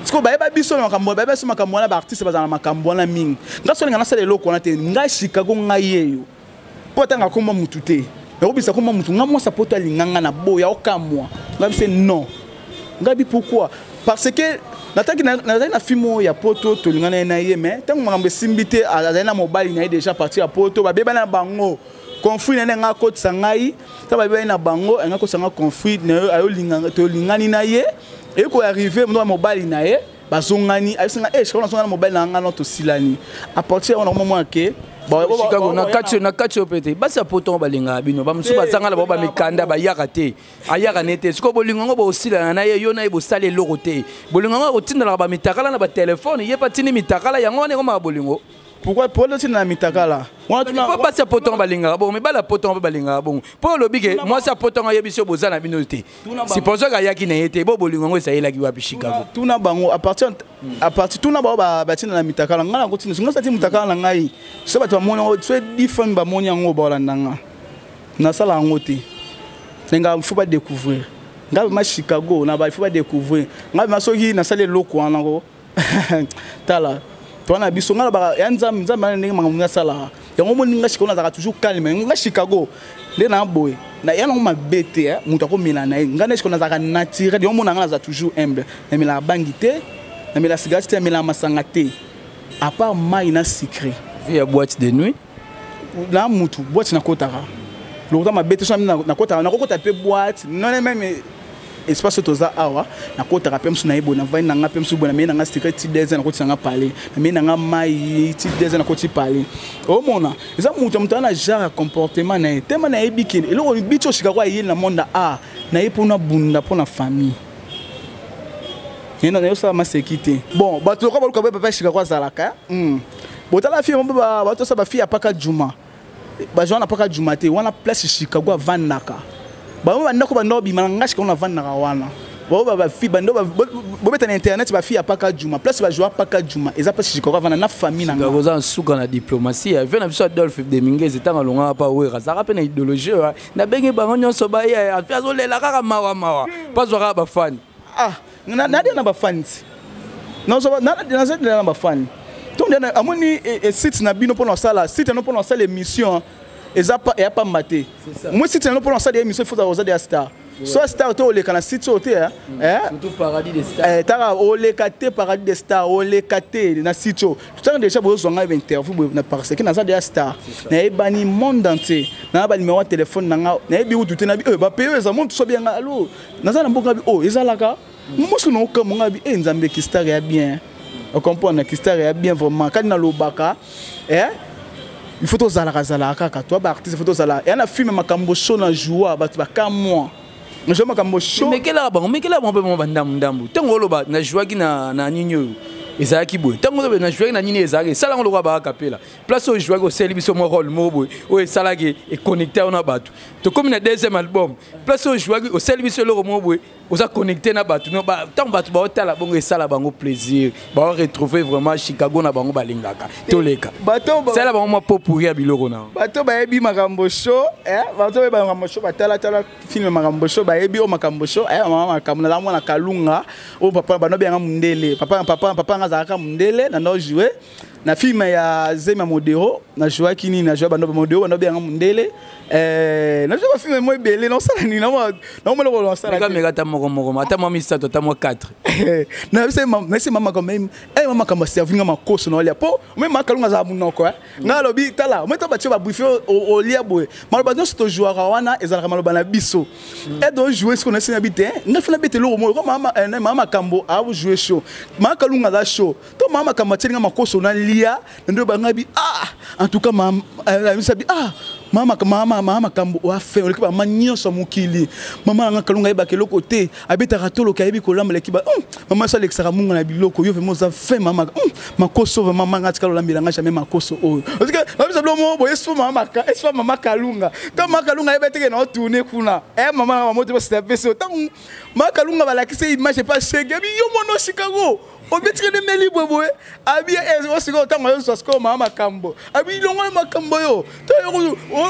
Sikoyo bayeba biso na makambo, bayeba biso makambo wana. Baartiste bazala na makambo wana mingi. Nga so olinga nasala eloko wana te. Ngai Chicago, ngai yeyo mpo atanga komba mutu te, nakobisa komba mutu. Nga mwasa poto alinga nga na boya, okamwa ngai bise non. Ngai bi pourquoi? Parce que nataki nazali na film oyo ya poto, tolingana ye na ye, mais ntango makambo esimbi te, azali na mobali na ye déjà parti ya poto, babebani na bango, conflit na ye nga akotisa ngai. Ntango babebani na bango, anga akotisa nga conflit na ye, tolingani na ye, eye koarrive moto ya mobali na ye, bazongani. Ayebisi nga: eh, Chicago, nazongani na mobali na nga no, tosilani. À partir wana okomomona ke Chicago, na kati oyo mpe te, basi ya poto balingaka bino. Bamosusu bazanga na bango bamikanda, bayaka te, ayaka ne te. Sikoyo bolingo yango, bosilana na ye, yo na ye bosali eloko te. Bolingo yango akotindelaka bamitakala na batelefone, ye mpe atindi mitakala yango wana, ekomaka bolingo. Pourquoi po otinda na mitakala? Po basi ya poto balingaka bongo, mibali ya poto mpe balingaka bongo. Mpo olobi ke mwasi ya poto ayebi so boza na bino te, supposons ayaki na ye te, bo bolingo yango ezayelaki wapi, Chicago? Tuna bango à partir, tuna bango batinda na mitakala. Ngai nakotinda ngai sati mitakala na ngai so bato bamoni yango, so di fami bamoni yango, baolanda nga. Nasala yango te, nga faut badécouvrir ngai vraiment. Chicago na ba, il faut badécouvrir ngai vraiment. Soki nasali eloko wana ko tala towana biso, ngai nalobaka ya Nzambe, Nzambe wana ndenge makambo nasalaka yango. Omoni nga Chicago, nazalaka toujours calme. Nga Chicago nde na boye ya nango mabe te. Moto akomela na ye, ngai nde Chicago nazalaka naturel. Yango mona ngai naza toujours humble. Namelaka bangi te, namela cigarette te, namelaka masanga te, à part mai na sucré. Vie ya boîte de nuit? Na mutu boîte nakotaka lokuta mabe te. So nakotaka, nakokota mpe boîte none même. Espace oyo toza awa, nakotaka mpe mosu naye boye, navandi na nga mpe mosu boye, namei na nga secret ti 2 nakotisa nga palais, namei na nga mai ti 2 nakoti palais. Omona eza moto ya moto aza na genre ya comportement na ye tema. Nayebi ke eloko biti oyo Chicago ayeli na monde a naye mpona bunda mpona famille ye, nayosala maseki te. Bon, bato lokola baluka boye, papa Chicago azalaka. Botala fille mo batosala bafille ya Paka Juma, bazwa na Paka Juma te. Wana place Chicago avandaka, bango bandako bandako bima na nga. Chicago navandaka wana, bao bafille bando bobeta na internet, bafille ya Paka Juma, place bazwa Paka Juma eza place Chicago avanda na famille na nga. Oza nsuka na diplomatie. Ve na biso Adolphe Dominguez, ntango alongaka pa Wera, azalaka mpe na idéologie oyo nabenge bango nyonso baye afi, azolela kaka mawa mawa mpo azwaka bafani. Ah, nadia na bafani ti, nazadela na bafani to nde amoni site na bino mpona kosala site yango, mpona kosala émission eza eya pamba te. Moi, site yango, mpona kosala émission, il faut oza deya star, so star te, oleka na site oyo te. Surtout Paradis des Stars. Taka oleka te, Paradis des Stars oleka te na site oyo. Totanga déjà, bozozwa ngai bainterview boye na parce que naza deya star, nayebani monde entier na banuméro ya téléphone na nga. Nayebi kutu te, nabi bapaye oyo eza monde so bianga alo naza na mboka bi oyo ezalaka mosu na okamwa nga bi e Nzambe ki star ya bien. Ocomprendre ki star ya bien vraiment. Kani nalobaka, il faut tozalaka zalaka kaka to baartiste, il faut tozala ya na film Makambo Show na joie, bato bakamwa na joie Makambo Show. Mekelaka bango, mekelaka bango mpe mwa bandambu ndambu. Ntango oloba najouaki na nini oyo ezalaki boye, ntango oloba najouaki na nini ezalaki, esalango lokola baakapela. Place oyo ojouaki, osali biso mwa rôle moko boye oyo esalaki econnecte yo na bato. Tokomi na deuxième album, place oyo ojouaki, osali biso eloko moko boye, oza connecté na bato. Ntango bato baotala bongo, esala bango plaisir, baoretrouve vraiment Chicago na bango balingaka. Toleka, sala bango mwa pot-pourri ya biloko na. Bato bayebi Makambo Show, bato bayebi Makambo Show, batalatala film Makambo Show, bayebi oyo Makambo Show. Mama Makambo, naza mwana Kalunga oyo papa bando beyanga mundele. Papa nga azalaka mundele. Na ndo jouer na film ya Zemi ya Modero, najouaki nini, najoua bando Modero, bando beyanga mundele. Najoua bafilm mo ebele, nasala nini, naomona nasala. Meka ata moko moko, ata mwa misato, ata mwa 4. Nayese mama quand même, mama Makambo aservi nga makoso na olia po me Makalunga azala monoko. Nga alobi tala mo to batie babrife olia boye, maloba nyonso tojouaka wana ezalaka maloba na biso. E tojoue siko nasi na bi te, nga fana bete eloko moko mama Makambo ajoue show, Makalunga aza show to mama Makambo atieli nga makoso nalia na nde banga bi. Ah, en tout cas bi, ah, mama, mama, mama Makambo oafe oleki bama nyonso ya mokili. Mama nanga Kalunga ayebaka eloko te, abetaka toloka, ayebi kolamba leki ba mama so alekisaka munga na biloko. Yo vraiment oza fin, mama makoso vraiment manga atikala olambela nga jamais makoso oyo, parce que babisa bilo moko boye esfa mama, esfa mama Kalunga. To mama Kalunga ayeba teke na otourne kuna, mama na mama te basita pesi. Ntango mama Kalunga balakisi image epa shege abi yo mwana Chicago obetiki nde meli boye abi osikoyo. Ntango ayozwa sikoyo mama Makambo abi longola makambo oyo to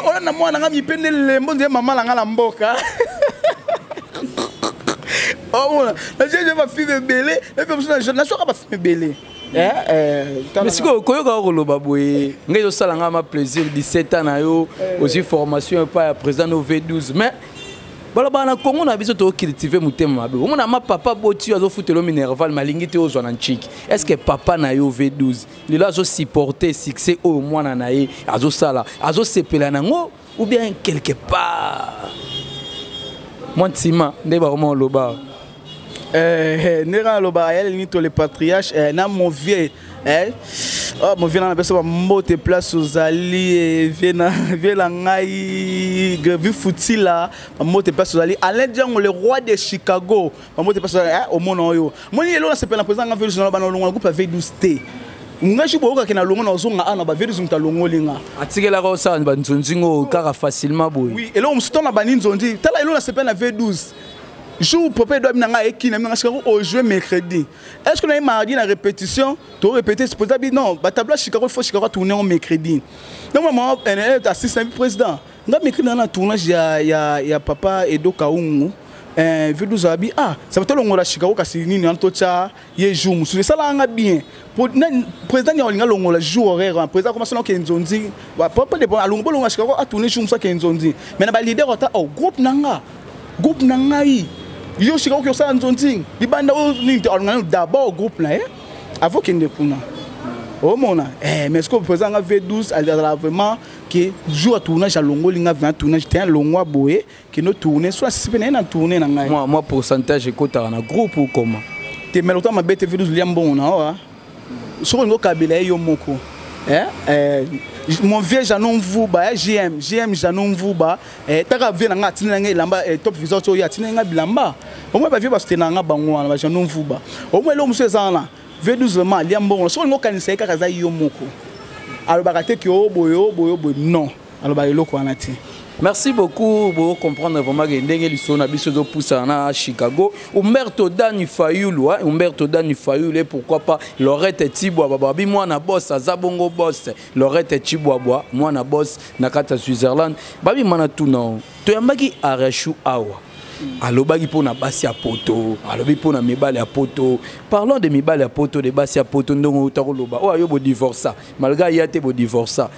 olanda mwana nga mipende lembo nzee mama na nga na mboka. Omona najeje bafilm ebele, epe mosu nazwaka bafilm ebele. Mais sikoyo koyoka koloba boye, ngai ezosala ngai ma plaisir. 17 ans na yo, ozwi formation epai ya président no V12, mais balobaka na Kongo na biso tocultive motema mabe. Omona ma papa boti oyo azofutela minerval, malingi te ozwa na ntiki. Est ce que papa na yo V12 lelo azosupporte succès oyo mwana na ye azosala, azosepela nango, ou bien quelque part mwa ntima nde bakoma oloba? Ndenge aloba ayele nini to le patriarche na mon vieux, oh, mon vieux na napesa bambote place ozali, vieux na ngai Grevi Futila, bambote place ozali. Alain Diango, le roi de Chicago, bambote place ozali. Omona oyo moni lelo nasepela na président nga V12 na bana olongo na groupe ya V12 te. Ngai si boyokaki na longo, nazonga awa na ba V12, moto alongoli nga. Atikelaka osala banzonzingo kaka facilement boye. Oui, eloko mosusu ntango na bandi nzonzi, tala eloko nasepela na V12, jour papa edo abi na ngai ekina na Chicago ojoue mercredi, est ce que naye mardi na répétition, to répété président bi non, batableau Chicago, il faut Chicago tourner en mercredi. Donc maman assiste na président nga mercredi na tournage ya papa Edo Kaungu. V12 abi ah, ça va, tolongola Chicago kasi nini wana, totya ye jour mosusu. Esalaka nga bien, président ni alinga longola jour horaire. Président commence na okende nzonzi, papa de alongo bolongola Chicago, atourne jour mosusu, akende nzonzi. Mais na baleader ata oh, groupe na nga, groupe na ngai, yo Chicago oki osala nzonzi libanda oyo nini te, alonga nano d'abord groupe na ye avant okende kuna. Omona eh, mais ce que président nga V12 azala vraiment ke jour ya tournage alongoli nga vraiment tournage te, alongwa boye ke no tourner soit sisi mpe naye na tourner na ngai. Moi pourcentage ekotaka na groupe ou comment? Te, mais lota mabe te. V12 lia mbongo na oa, soki olingi okabela ye yo moko. Eh, eh, mon vieux Janon Mvuba, eh, GM, GM Janon Mvuba, eh, taka vieux na nga atindi nga elamba, eh, Top Vision oyo atindi nga bilamba. Au moins ba vieux ba soutenir nga bango wana ba Janon Mvuba. Au moins eloko mosusu eza wana. V12 vraiment alia mbongo. Soki olingi okanisa ye kaka, aza yo moko. Alobaka te ke o boye, o boye, o boye. Non, alobaka eloko wana te. Merci beaucoup. Bo comprendre vraiment que ndenge lisolo na biso ezopusana na Chicago. Umberto Dani Fayulu, hein? Umberto Dani Fayulu et pourquoi pas Lorette Tibwa babi mwana boss, aza bongo boss. Lorette Tibwabwa mwana boss na kati ya Switzerland. Babi mana tuna. Toyambaki Arachou awa. Alobaki mpona basi ya poto, alobi mpona mibali ya poto. Parlons de mibali ya poto, de basi ya poto. Ndongo outa koloba oyo ayo bodivorsa, malgré aya te bodivorsa.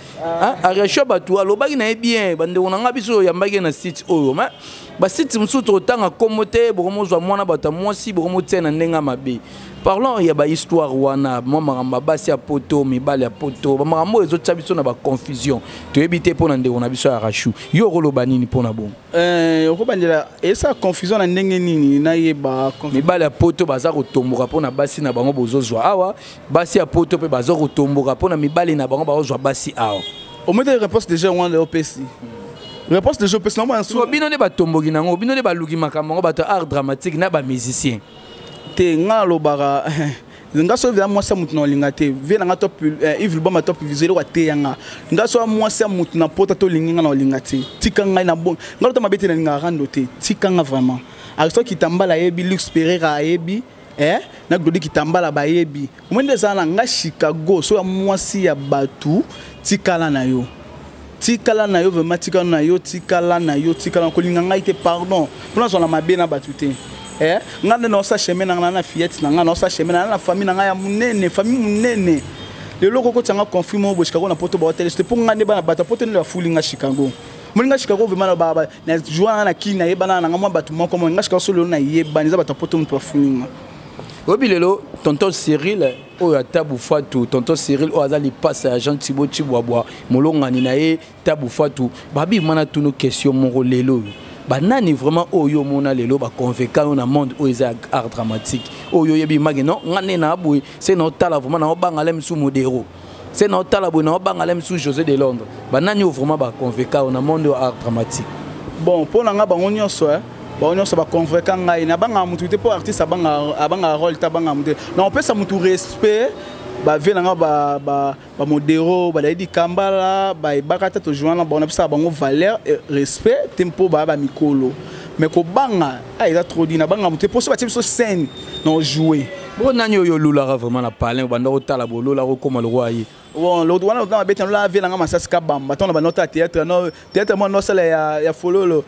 Ariasho bato alobaki na ye bien. Bandeko na nga, biso oyambaki ye na site oyo, mais basite mosusu tokotanga nkombo te. Bokomozwa mwana bato ya mwasi, bokomotia na ndenge ya mabe. Parlons ya bahistoire wana, mwa makambo ya basi ya poto, mibali ya poto, bamakambo oyo ezotia biso na baconfusion, toyebi te. Mpo na ndeko na biso ya Rashu, yo okoloba nini mpo na bongo? Okobandela esa confusion na ndenge nini? Nayeba. Mibali ya poto baza kotomboka mpo na basi na bango bozozwa awa. Basi ya poto mpe baza kotomboka mpo na mibali na bango bazozwa basi awa. Omete réponse déjà wana, opesi réponse déjà, opesi na mwana. So bino nde batomboki nango, bino nde baluki makambo yango, bato ya art dramatique na bamusicien. Te, nga nalobaka, nga so via mwasi ya motu na olinga te. Vie na nga Top Yves Lubamba, Top Vision, eloko ateya nga. Nga so mwasi ya motu na pota tolingi, nga na olinga te. Tika ngai na bon, nga lota mabe te, nalingaka rando te. Tika nga vraiment. Aristote Kitambala ayebi, Lux Pereira ayebi, eh, na Glodi Kitambala bayebi. Omoi nde ezala na nga Chicago. So ya mwasi ya bato, tikala na yo, tikala na yo vraiment, tikala na yo, tikala na yo, tikala. Kolinga ngai te, pardon, mpona azwa na mabe na bato te. Eh, nga nde naosa chemin na nga na fillette na nga, naosa chemin na nga na famille na ngai ya monene, famille monene. Lelo okokotianga conflit moko boye Chicago na poto, baotele te mpo nga nde bana bato ya poto nde bafuli nga Chicago. Moni nga Chicago vraiment na joa na kini, nayebana na nga mwa bato moko. Moi nga Chicago so lelo nayebani, eza bato ya poto moto bafuli nga. Oyebi lelo tonton Cyril oyo ata Bufatu, tonton Cyril oyo aza lipasa ya Jean Thibo Chibwabwa, molongani na ye Tabu Fatu. Babi mana tunu question moko: lelo oyo banani vraiment oyo omona lelo baconvaincre yo na monde oyo eza ya art dramatique, oyo oyebi maki non, nga nde na boye se na otala vraiment na obanga le misu Modero, se na otala boye na obanga le misu José de Londres, banani oyo vraiment baconvaincre yo na monde oyo art dramatique? Bon, mpo na nga, bango nyonso, eh, bango nyonso baconvaincre ngai. Nabangaka motu te, mpo artiste abangaka rôle te, abangaka motu te. Na opesa motu respect, bavie na nga bamodero, badalidi kambala, bayebaka te tojoua na bango, napesaka bango valeur, respect te, mpo baya bamikolo. Mais kobanga, ah, eza trop di. Nabanga motu te, mpo so batie biso scène na ojoue. Bo nani oyo olulaka vraiment na palin, obanda kotala, bololaka okóma lokwa ye? Bon, l'autre wana otanga beti na vie nanga masasi kabamba. Ntango na banda otala théâtre, no théâtre mwana nosala ya fololo,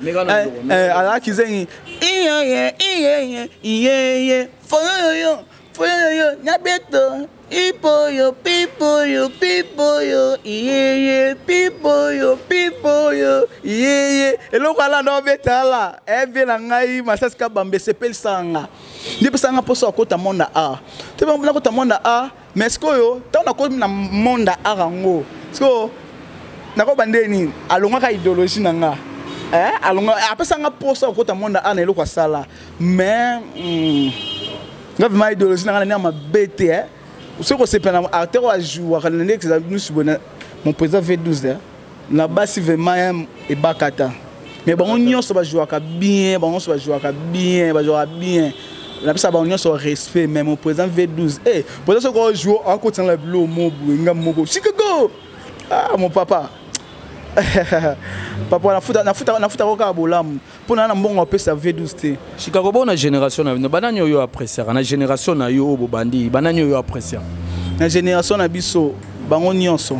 azalaki zengi iyeye iyeye iyeye fololo fololo nyabeto ipoyo pipoyo pipoyo iyeye pipoyo pipoyo iyeye. Eloko alanda obeta ala evie na ngai masasi kabamba, esepelisaka nga, nde epesaka nga mposa akota monde ya art te. Nakota monde ya art, mais sikoyo ntango nakomi na monde ya art yango, sikoyo nakoba nde nini? Alongwaka idéologie na nga, alongwa, apesa nga mposa kokota monde ya art na eloko asala. Mais nga vraiment idéologie na nga na ndenge mabe te. Soki kosepela na acteur oyo ajouaka na ndenge eza nusu boye, mon président V12 na basi vraiment ebakata. Mais bango nyonso bajouaka bien, bango nyonso bajouaka bien, bajouaka bien, napesa bango nyonso respect. Mais mon président V12, président soki ojoue, akotanga bilo mo boye, nga moko Chicago. Ah, mon papa, papa, nafutako kaka bolamu mpo na mbongo apesa V12 te. Chicago, bo na génération na bino, banani oyo appréciaka na génération na yo oyo bobandi? Banani oyo appréciaka? Na génération na biso, bango nyonso.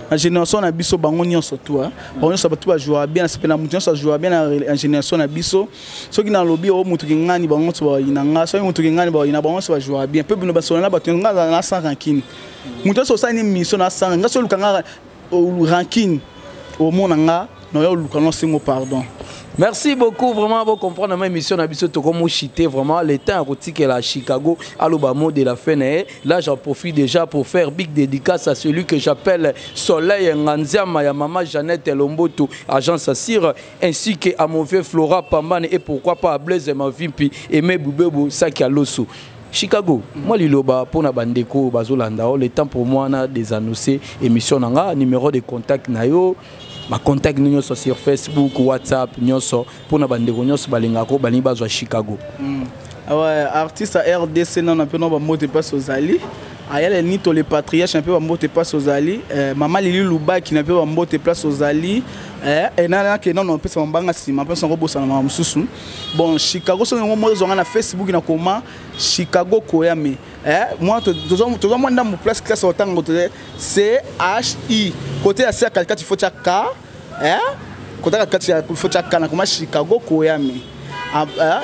Na génération na biso, bango nyonso tu, bango nyonso bato bajouaka bien. Nasepela motu nyonso ajouaka bien na génération na biso. Soki nalobi oyo motu kingani, bango nyonso bayina nga. Soki motu kingani, bayina bango nyonso bajouaka bien. Mpe bino basola na bato, nga na sans rancune. Motu nyonso osali ni mission na sans nga, so oluka nga rancune, omona nga naoya oluka nosengo pardon. Merci beaucoup, vraiment, vous comprendre ma émission na biso tokomo chité vraiment le temps à Chicago aloba mot de la fin. Là, j'en profite déjà pour faire big dédicace à celui que j'appelle Soleil Nganziama ya maman Jeannette Lomboto, agence Assir, ainsi que à mon vieux Flora Pambane et pourquoi pas à Blaise Mavimpi et mes Boubebou Saki Aloso. Chicago, moi liloba pona bandeko bazolanda le temps pour moi na des annoncer émission nanga numéro de contact na yo ma contact nyonso sur Facebook, WhatsApp nyonso pona bandeko nyonso balingako balingi bazwa Chicago. Ouais, artiste à RDC non na pena ba mot passe aux ali. Ayala nito le patriarche un peu ba mot passe aux ali. Maman Lili Luba qui n'a pas ba mot place aux ali. Et nana ke non non pesa mbanga sima pesa ngo bosa na mama mususu. Bon Chicago so ngo mo zonga na Facebook na koma Chicago Koyame. Moi tozo moi ndambu place classe otango to C H I côté ya C 4 il faut tia K côté ya 4 il faut tia K na koma Chicago Koyame.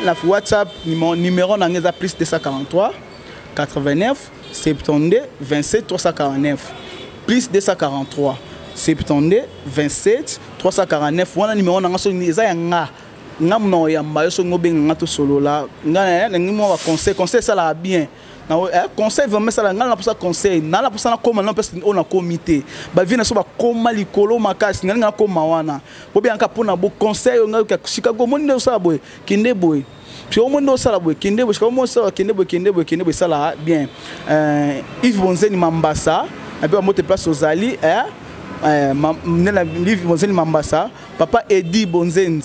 Na WhatsApp numéro na ngeza plus 243 89 72 27 349 plus 243 72 27 349 wana numéro nanga so eza ya nga nga mno ya mbayo so ngobe nga to solola nga na ngi mo conseil conseil ça la bien na conseil vraiment ça la nga na posa conseil na la posa na koma na pesa on na comité ba vie na so ba koma likolo makasi nga nga koma wana bo bien ka pona bo conseil nga ka Chicago mo ndo sala boy kinde boy puis au moins ndo sala boy kinde boy Chicago mo sala kinde boy kinde boy kinde boy sala bien. Yves Bonzeni Mambasa na pe ba mote place aux ali Yves Bonzeni Mambasa, papa Eddy Bonzeni,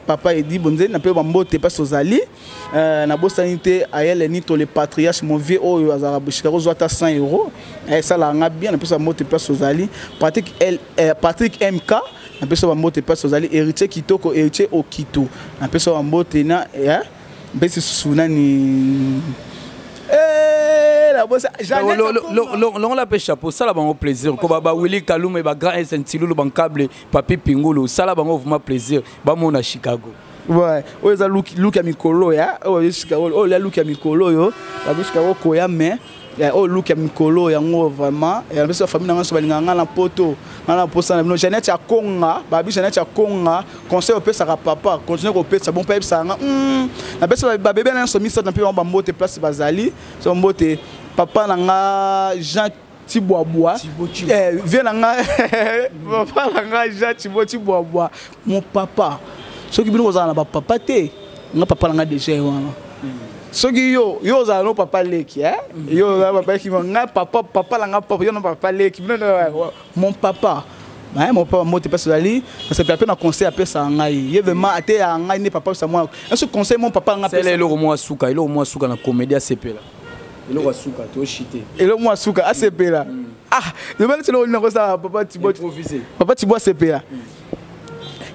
papa Eddy Bonzeni, na pe ba mbote place aux ali, na bosanité ayele nito le patriarche mon vieux oyo azara Chicago zwata 100 euros, ça la nga bien na pe sa mbote place aux ali, Patrick L, Patrick MK, na pe sa mbote place aux ali, héritier Kitoko, héritier Okito, na pe sa mbote na mbesi sunani. La bosse, Longola pe chapeau, ça la bango plaisir. Ko baba Willy Kalume ba grand SN Tilulu ban câble Papi Pingulu, ça la bango vraiment plaisir. Ba mona Chicago. Ouais, oyo za look look ya mikolo ya, oyo Chicago, oyo la look ya mikolo yo, ba Chicago koya mais oyo look ya mikolo yango vraiment, ya biso famille na nso balinga nga na poto, nga na posa na bino Jeannette ya Konga, ba bi Jeannette ya Konga, conseil opesa ka papa, continue ko pesa bon pesa nga. Na pesa ba bébé na nso misa na pe ba mbote place bazali, so mbote papa na nga Jean Tibwabwa. Viens na nga papa na nga Jean Tibo Tibwabwa, mon papa. Soki bino kozala na ba papa te, nga papa na nga déjà wana. Soki yo yo ozala no papa leki, yo ozala papa leki, nga papa papa na nga papa yo no papa leki, bino mon papa. Mon papa mote pesa zali, ça peut na conseil apesa ngai. Ye vraiment ate ya ngai ne papa sa moi. Un conseil mon papa nga pesa. C'est le moi suka, eloko moi suka na comédie ACP là. Eloko suka to chité. Eloko moi suka ACP là. Ah, le mal c'est le na ça papa Tibo. Improvisé. Papa Tibo ACP là.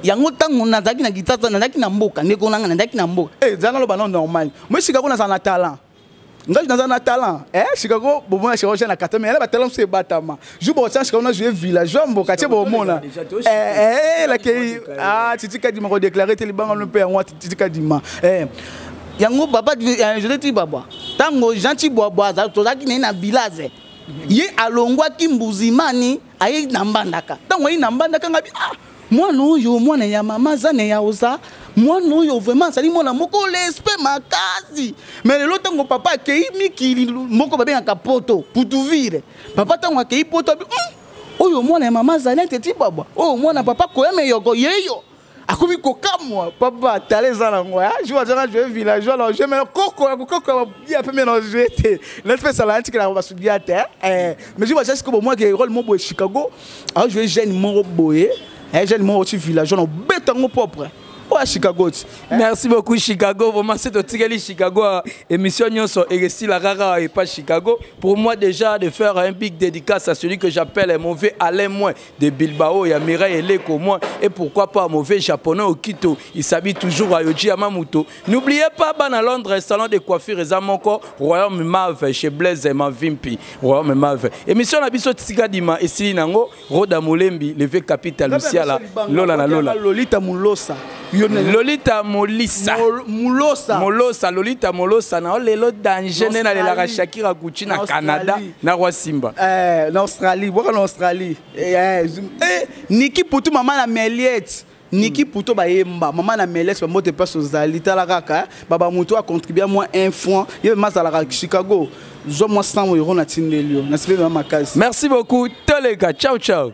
Yango tango nazalaki na guitare, nazalaki na mboka, ndeko nanga nazalaki na mboka. Zanga loba non normal. Moi Chicago naza na talent. Ngai naza na talent. Chicago bon moi Chicago na kata mais ba talent c'est batama. Jou bo Chicago na jouer villageois mboka tie bo mona. La ke ah Titi Kadima ko déclarer te libanga no pe yango Titi Kadima. Yango papa je te baba. Tango Jean Tibwabwa tozalaki na village. Ye alongwaki Mbuzimani aye na Mbandaka. Tango ye na Mbandaka ngabi ah mwana oyo mwana ya mama zane ya oza mwana oyo vraiment azali mwana moko respect makasi. Mais lelo tango papa akei mikili moko babengaka poto putuvire. Papa tango akei poto abi oyo mwana ya mama zane te Tibwabwa. Oyo mwana papa koyame yoko yeyo. Akomi kokamwa papa tale za nango ya je vois je vais villageois alors je mets koko koko bien peu mais jouer te let fait ça la antique la va subir te mais je vois juste que moi qui rôle mon boy Chicago a jouer jeune mon boy jeune mon petit villageois on bête en propre. Ouais, Chicago. Merci beaucoup Chicago. Vraiment c'est Otikeli Chicago émission nyonso et ici la rara et pas Chicago. Pour moi déjà de faire un big dédicace à celui que j'appelle mon vieux Alain Moins de Bilbao et à Mireille Eleko moi et pourquoi pas mauvais japonais Okito, il s'habille toujours à Yohji Yamamoto. N'oubliez pas ban à Londres salon de coiffure Ezamoko Royaume Mave chez Blaise et Mavimpi Royaume Mave. Émission na biso Tika Dima ici nango Roda Molembi le vieux capital Luciala Lola na Lola. Lolita Mulosa. Lolita Molisa. Mulosa. Molosa, Lolita Molosa na lelo danger na lela Shakira Gucci na Canada na Roi Simba. Na Australie, boka na Australie. Niki Poutou maman la Meliette. Niki Puto bayemba mama na Meles, bambote place ozali. Tala kaka baba, moto acontribue mwa 1 franc, ye mema azalaka Chicago, zwa mwa 100 euro, natindeli yo, nasepeli mema makasi. Merci beaucoup, toleka, ciao ciao.